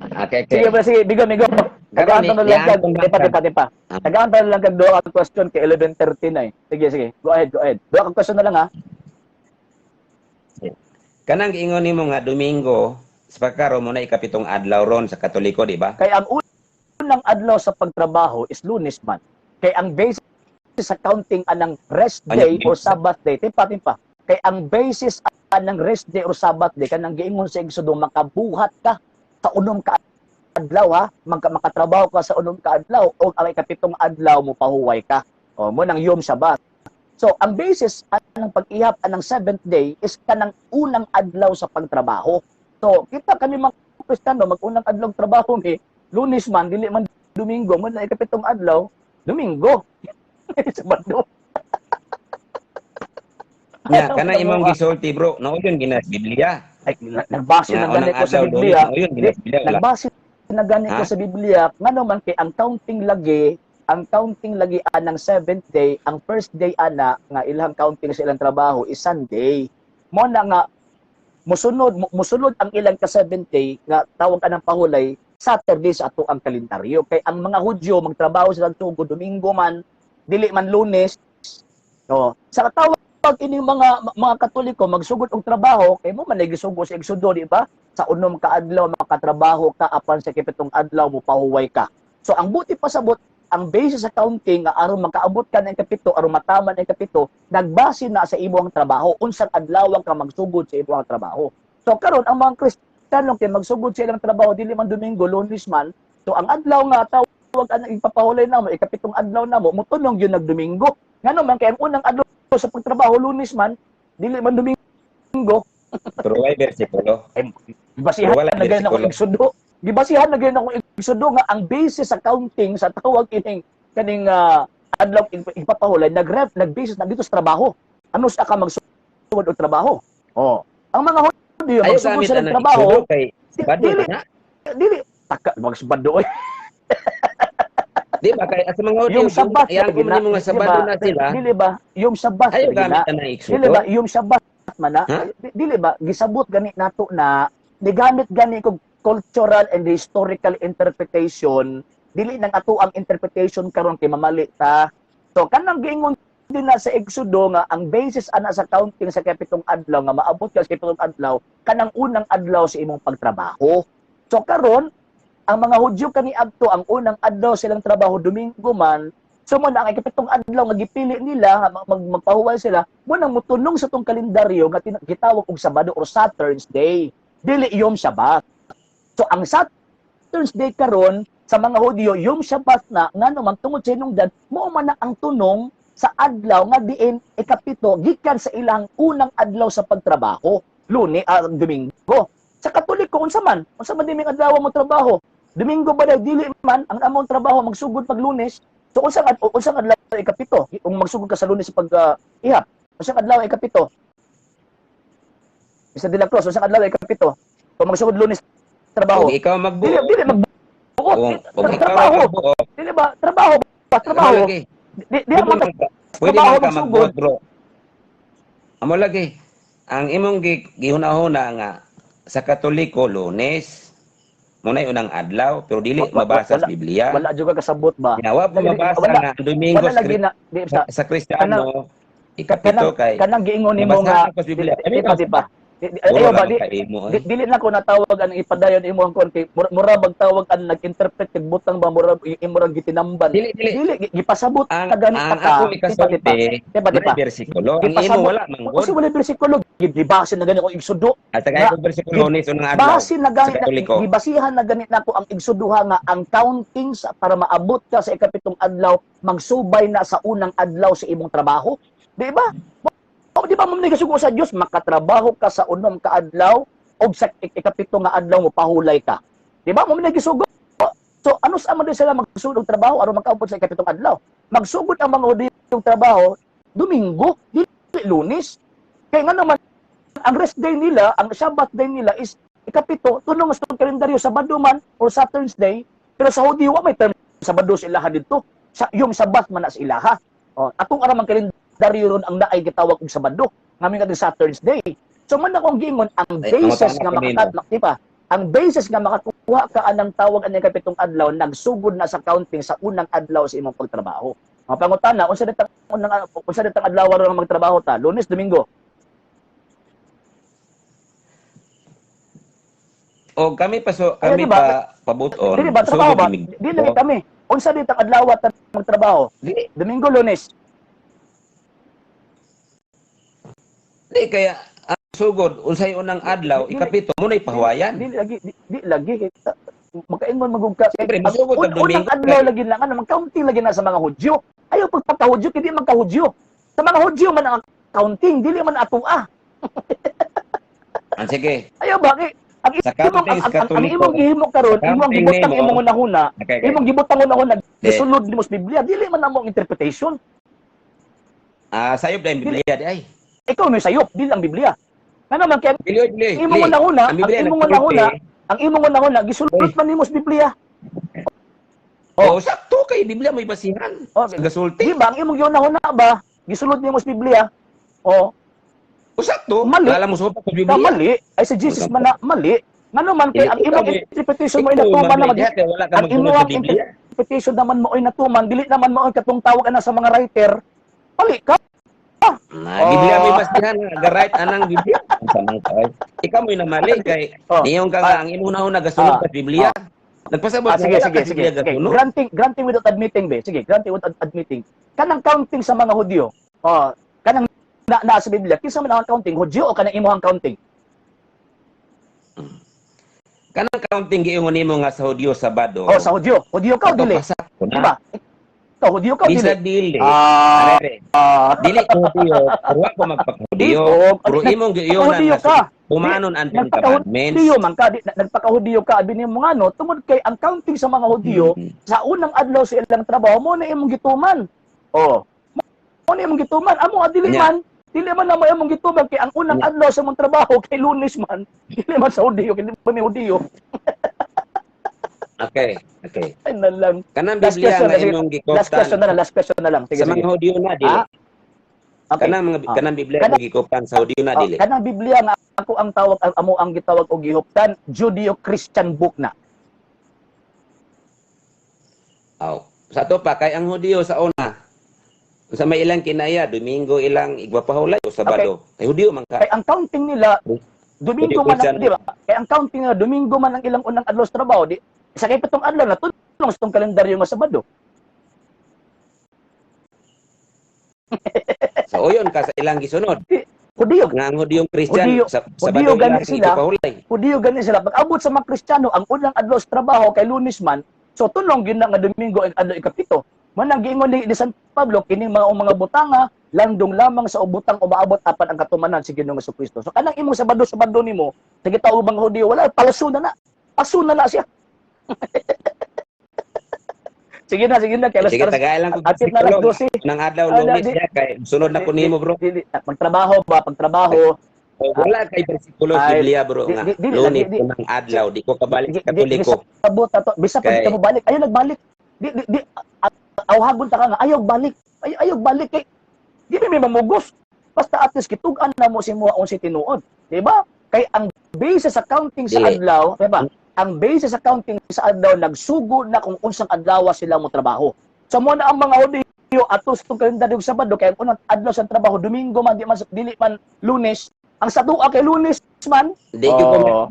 Okay, okay.
Sige ba, sige, bigo, bigo. Tagaan
Karon
na lang kag
niangkon
tipa
ka.
Tipa tipa.
Ah.
Tagaan ta na lang kag duha ka question kay 11:30 na eh. Sige, sige. Go ahead, go ahead. Duha ka question na lang ha.
Kanang giingon nimo nga Domingo sa pagkaron mo na ikapitong adlaw ron sa Katoliko, di ba?
Kay ang unang adlaw sa pagtrabaho is Lunes man. Kay ang basis sa counting anang rest
Ano,
day or Sabbath day, timpa timpa. Kay ang basis anang rest day or Sabbath day, kanang giingon sa Exodo, makabuhat ka sa unom ka adlaw ha, makatrabaho ka sa unom ka adlaw o ang ikapitong adlaw mo pahuway ka. O mo nang Yom Sabbath. So ang basis anang pag-ihap anang seventh day is kanang unang adlaw sa pagtrabaho. So kita kami mga Kristiyano, mag-unang adlaw trabaho mi, Lunes man, dili man Domingo, mo na ikapitong adlaw, Domingo. Sabado.
Nya kana imong gisulti, bro, nauyon gina sa Biblia.
Ay, nagbase
Nga
na gani
unang
ko sa
adlaw
Biblia.
Lunes, nauyon gina sa Biblia wala.
Nagbase na gani ko
Ha?
sa Biblia ngano man kay ang counting lagi anang seventh day, ang first day ana nga ilang counting sa ilang trabaho is Sunday. Mo na nga musunod ang ilang ka seventh day nga tawag anang pahulay, Saturday sa ato ang kalendaryo. Kay ang mga Hudyo magtrabaho sila tugo Domingo man, dili man Lunes. No, sa tawag ining mga Katoliko magsugod og trabaho kay mo man gisugo sa Exodo, di ba? Sa unom ka adlaw makatrabaho ka, apan sa ikapitong adlaw mo pahuway ka. So ang buti pasabot, ang basis sa counting nga aron makaabot ka ng ikapito, aron mataman ang ikapito, nagbase na sa imong trabaho, unsang adlaw ka magsugod sa imong trabaho. So karon ang mga Kristiyano kay magsugod sa ilang trabaho dili man Domingo, Lunes man. So ang adlaw nga tawag ang ipapahulay namo, ikapitong adlaw namo, motunong yun nagdomingo. Ngano man kay ang unang adlaw sa pagtrabaho Lunes man, dili man Domingo.
Pero way bersikulo.
Ay, gibasihan
Pero wala
na gayud ako
bersikulo.
Exodo. Gibasihan na gayud ako Exodo nga ang basis sa counting sa tawag ining kaning adlaw ipapahulay, nagref nagbasis na dito sa trabaho. Ano sa ka magsugod og trabaho? Oh. Ang mga Hudyo
Ayo
magsugod
gamit
sila og
anang
trabaho,
Exodo kay Sabado
dili
na.
Dili taka magsabado oy.
Di ba kay sa mga Hudyo
Yung Sabat
yang
lagi
mo mga
di
Sabado
ba?
na sila.
Dili ba yung Sabat
Ayo
lagi
gamit
na?
anang
Dili
Exodo.
ba yung Sabat man na?
Ha?
Dili ba gisabot gani nato na nigamit gani kog cultural and historical interpretation, dili nang ato ang interpretation karon kay mamali ta. So kanang giingon din na sa Exodo nga ang basis ana sa counting sa kapitong adlaw nga maabot ka sa kapitong adlaw, kanang unang adlaw sa imong pagtrabaho. So karon ang mga Hudyo kaniadto, ang unang adlaw silang trabaho Domingo man. So mo na ang ikapitong adlaw nga gipili nila magpahuway sila, mo nang mutunong sa tong kalendaryo nga gitawag og Sabado or Saturn's Day, dili Yom Shabbat. So ang Saturn's Day karon sa mga Hudyo Yom Shabbat na, ngano man tungod sa hinungdan mo man na ang tunong sa adlaw nga diin ikapito gikan sa ilang unang adlaw sa pagtrabaho, Lunes, Domingo. Sa Katoliko, unsa man diming adlaw mo trabaho? Domingo ba? Dili man, ang among trabaho magsugod pag Lunes. So unsang adlaw ikapito kung magsugod ka sa Lunes sa pag ihap? Unsang adlaw ikapito, Mr. De La Cruz? Unsang adlaw ikapito kung magsugod Lunes trabaho?
Kung ikaw magbuo,
Dili dili magbuot.
kung ikaw
Trabaho.
magbuo,
Dili ba trabaho ba trabaho?
amo lagi.
Di
Pwede
mo
pwede
trabaho
man ka
magsugod.
magbuot, bro. Amo lagi. Ang imong gihuna-huna nga sa Katoliko Lunes muna unang adlaw, pero dili mabasa sa Biblia.
Wala jud ka kasabot ba?
Nya wa pa mabasa
Wala.
nga ang Domingo
Wala lagi na di sa
sa Kristiyano ikapito kay
kanang giingon nimo nga
nabasa ko sa Biblia.
Di pa di pa.
Puro
Ayaw ba
lang
di
kaimo, eh.
dili na ko natawag ang ipadayon imo ang kon kay mura bagtawag ang nag-interpret kag butang ba, mura imo rang gitinamban.
Dili dili.
Dili gipasabot
Ang
ka gani
ang
ta ka.
ako
Di pa di pa.
ikasulti
Di pa di pa.
na bersikulo. Ang imo
Gipasabot.
wala man gud.
Kasi wala bersikulo, gibase na gani ko Exodo.
At kaya ko bersikulo Lunes unang adlaw
Base na
sa
gani
Katoliko.
gibasihan na gani nako ang Exoduha nga ang counting sa para maabot ka sa ikapitong adlaw magsubay na sa unang adlaw sa imong trabaho. Di ba? O di ba mo nagasugo sa Dios makatrabaho ka sa unom ka adlaw og sa ikapito nga adlaw mo pahulay ka? Di ba mo nagisugo? So ano sa man sila magsugod og trabaho aron makaabot sa ikapitong adlaw? Magsugod ang mga Hudyo og trabaho Domingo, dili Lunes. Kay nga naman ang rest day nila, ang Sabbath day nila is ikapito, tunong sa kalendaryo Sabado man or Saturn's Day, pero sa Hudyo wa may term Sabado sa ilaha didto. Sa yung Sabbath man na sa ilaha. O, atong aramang kalendaryo ron ang naay gitawag og Sabado, ngamin nga Saturn's Day. So man akong giingon ang
Ay,
basis
mangutana
nga
ko nimo.
makatadlak, di ba? Ang basis nga makakuha Mukuha ka anang tawag anang ikapitong adlaw, nagsugod na sa counting sa unang adlaw sa imong pagtrabaho. Ang pangutana, unsa ditang adlaw ron nga magtrabaho ta? Lunes, Domingo?
O kami pa so
Ay,
kami
di ba?
pa pabuton.
Dili ba trabaho
Sugod
ba?
imig-
Dili lagi kami. Unsa ditang adlaw ta magtrabaho?
Dili,
Domingo, Lunes?
di kaya ang sugod unsay unang adlaw
Dili-
ikapito mo na ipahuwayan.
Dili lagi, di lagi kay makaingon magug ka.
Siyempre, musugod
Ang
ang Domingo.
unang adlaw lagi lang ano, mag-counting lagi na sa mga Hudyo. Ayaw pagpagka-Hudyo, kay di magka-Hudyo. Sa mga Hudyo man ang counting, dili man atoa.
Ah, sige.
Ayaw ba kay ang
Sa
imong
counting
ang,
sa
ang
Katoliko.
imong gihimo karon,
Sa
imong
counting
gibutang
nimo.
imong hunahuna,
Okay.
imong gibutang hunahuna,
Di.
gisulod nimo sa Biblia, dili man among interpretation.
Ah, sayop dahil Biblia di ay.
Ikaw may sayop, dili ang Biblia. Ngano man kay
Dili dili.
imong
dili.
hunahuna,
Ang
ang
Biblia
imong
nagsulti.
hunahuna, ang imong hunahuna gisulod man nimo sa Biblia.
Oh, sakto kay Biblia may basihan.
Oh,
Sa gasulti.
di ba ang imong gihunahuna ba gisulod nimo sa Biblia? Oh,
O sakto.
Mali.
Lala mo supa sa
ka
Biblia.
mali ay si Jesus man na mali. Ngano man kay ang
Ikaw,
imong
eh,
interpretation mo ay
Ikaw,
natuman
mali
na mag
diha kay wala ka
ang
magsunod
imong
sa Biblia.
interpretation naman mo ay natuman, dili naman mo ang katong tawag ana sa mga writer. Mali ka.
Na, Biblia
Oh.
may basihan nga ga-right anang Biblia. Unsa man ka, ay. Ikaw mo'y namali kay
Oh.
niyong ka nga ang imong hunahuna gasunod
Ah.
sa Biblia. Nagpasabot
Ah,
nga
sige,
wala
sige,
ka
sige.
Biblia
Okay.
gasunod.
Granting without admitting, be. Sige, granting without admitting. Kanang counting sa mga Hudyo. Oh, kanang na sa Biblia, kinsa man ang counting, Hudyo o kanang imong counting?
Kanang counting giingon nimo nga sa Hudyo Sabado.
Oh, sa Hudyo. Hudyo ka o
Ato
dili?
pasakto
Di
na.
ba? Ikaw, Hudyo ka o dili?
Bisag dili.
Ah,
Arere.
ah,
Dili ko Hudyo, pero wa ko magpakahudiyo.
Oh,
Pero imong giiyonan
Hudyo
nga
ka.
humanon ang Ten Commandments.
Nagpakahudiyo man ka, nagpakahudiyo ka, abi nimo nga no, tungod kay ang counting sa mga Hudyo, sa unang adlaw sa ilang trabaho mo na imong gituman. Oh. Mo na imong gituman. Amo adili
Nya.
man, dili man na mo imong gituman kay ang unang
Nya.
adlaw sa imong trabaho kay Lunes man. Dili man sa Hudyo, kay di man ni Hudyo.
Okay.
Ay na lang.
Kanang
Last
Biblia
question
nga
na, sige.
imong
Last question
gikoptan
na lang, last question na lang. Sige,
sa
sige.
mga Hudyo na dili.
Ah, okay.
Kanang mga
Ah.
kanang Biblia
Kanang-
nga gikoptan sa Hudyo na
Oh,
dili.
kanang Biblia nga ako ang tawag ang amo ang gitawag og gihuptan, Judeo-Christian book na.
Aw. Sa ato pa kay ang Hudyo sa una sa may ilang kinaya Domingo ilang igwapahulay o Sabado. Kay Hudyo man ka.
Kay ang counting nila Domingo man ang,
Judeo-Christian.
di ba? Kay ang counting nila Domingo man ang ilang unang adlaw sa trabaho, di sa kay pitong adlaw na tulong sa tong kalendaryo nga Sabado.
Sa uyon ka sa ilang gisunod.
Hudyo,
Nga ang Hudyong Christian
Hudyo-
sa
Hudyo
Sabado
gani
ilang
sila.
igwapahulay.
Hudyo gani sila. Pag abot sa mga Kristiyano, ang unang adlaw sa trabaho kay Lunes man, so tulong gyud na nga Domingo ang adlaw ikapito. Man ang giingon ni San Pablo kining mga butanga landong lamang sa ubutang umaabot apan ang katumanan si Ginoong Kristo. So kanang imong Sabado Sabado nimo, sa gitawag mga Hudyo, wala palaso na na. Paso na na siya. Sige na, sige na kay alas
Sige, tagay lang ko
Apit na alas 12.
Nang adlaw
Ah,
Lunes
di-
siya kay sunod na ko nimo bro.
Dili, magtrabaho ba, pagtrabaho,
O, wala kay bersikulo sa
Ay,
Biblia bro
di-
nga.
di-
Lunes
di-
unang adlaw di ko kabalik sa
Di- di-
Katoliko.
Sabot ato, bisa pag
Kay-
ka balik, ayaw nagbalik. Di di di awhagon ta ka nga ayaw balik. Ay, ayaw balik kay di mi mamugos. Basta at least kitug-an na mo si muha si tinuod. Di ba? Kay ang base sa counting sa
Dili.
adlaw, di ba? Ang base sa counting sa adlaw nagsugo na kung unsang adlaw sila mo trabaho. So mo na ang mga Hudyo atos tong kalendaryo sa Sabado kay ang unang adlaw sa trabaho Domingo man di man dili man Lunes. Ang sa tuwa kay Lunes man.
Di ko
Oh,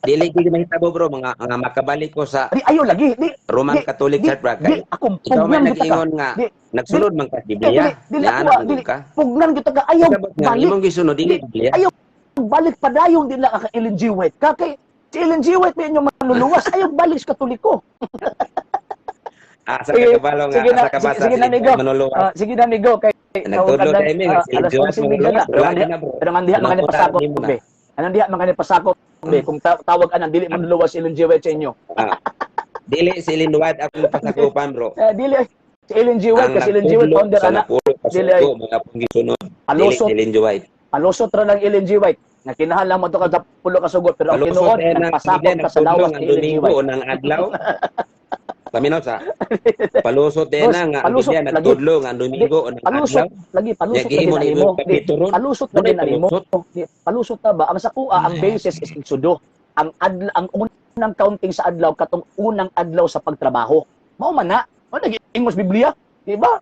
dili gyud mahitabo bro mga nga makabalik ko sa
di ayaw lagi. Di
Roman
di-
Catholic
di,
Church bro
di
kay
akong
ikaw man
pugnan gyud ta ka.
nag-ingon nga
Di-
nagsunod man ka sa Biblia.
Dili, dili,
Naana
ako,
man
dili.
ka.
Pugnan gyud ta ka ayaw
Sabot nga
balik.
imong gisunod dili Biblia.
Ayaw balik padayon din lang ka Ellen G. White ka kay si Ellen G. White may inyong manluluwas ayaw balik sa Katoliko.
Ah, sa
Sige,
kakabalo nga
sige na,
sa kabasa
sige, sige na, amigo.
manluluwas.
Ah, sige na migo kay
Nagtudlo tayo mi nga
ah,
si Ellen
alas
G. White
11:30 na.
manluluwas.
Pero
Wala
ang diha
na bro.
pero ang diha mga
Anong
pasakop
nimo na?
be. Anong diha mga pasakop be kung tawag anang dili manluluwas si Ellen G. White sa inyo.
Ah. Dili si Ellen White akong pasakupan bro.
Eh, dili si Ellen G. White
Ang
kasi Ellen G. White
nagtudlo
founder
sa
ana
napulo
Dili ay-
kasugo mga pong gisunod. Dili
palusot
si Ellen G. White.
palusot ra lang Ellen G. White nga kinahanglan mo to ka sa pulo ka sugot pero ang
Palusot
tinuod
eh ng
nagpasakop
Biblia
ka sa
nagtudlo
lawas
nga
ni Ellen G.
Domingo
White.
o ng adlaw. Paminaw sa palusot din
Boss,
na nga ang
palusot
Biblia
lagi.
nagtudlo nga ang Domingo o ng
Palusot
adlaw.
lagi, palusot
Nya
lagi
giimo
na
ni
nimo.
imong
Di,
kapitulo ron.
palusot
Dunay
lagi na nimo.
palusot.
Di, palusot na ba? Ang sa kuha, ang basis is Exodo. Ang adla, ang unang Unang counting sa adlaw katong unang adlaw sa pagtrabaho. Mao man na. Mao nag-ingon sa Biblia, di ba?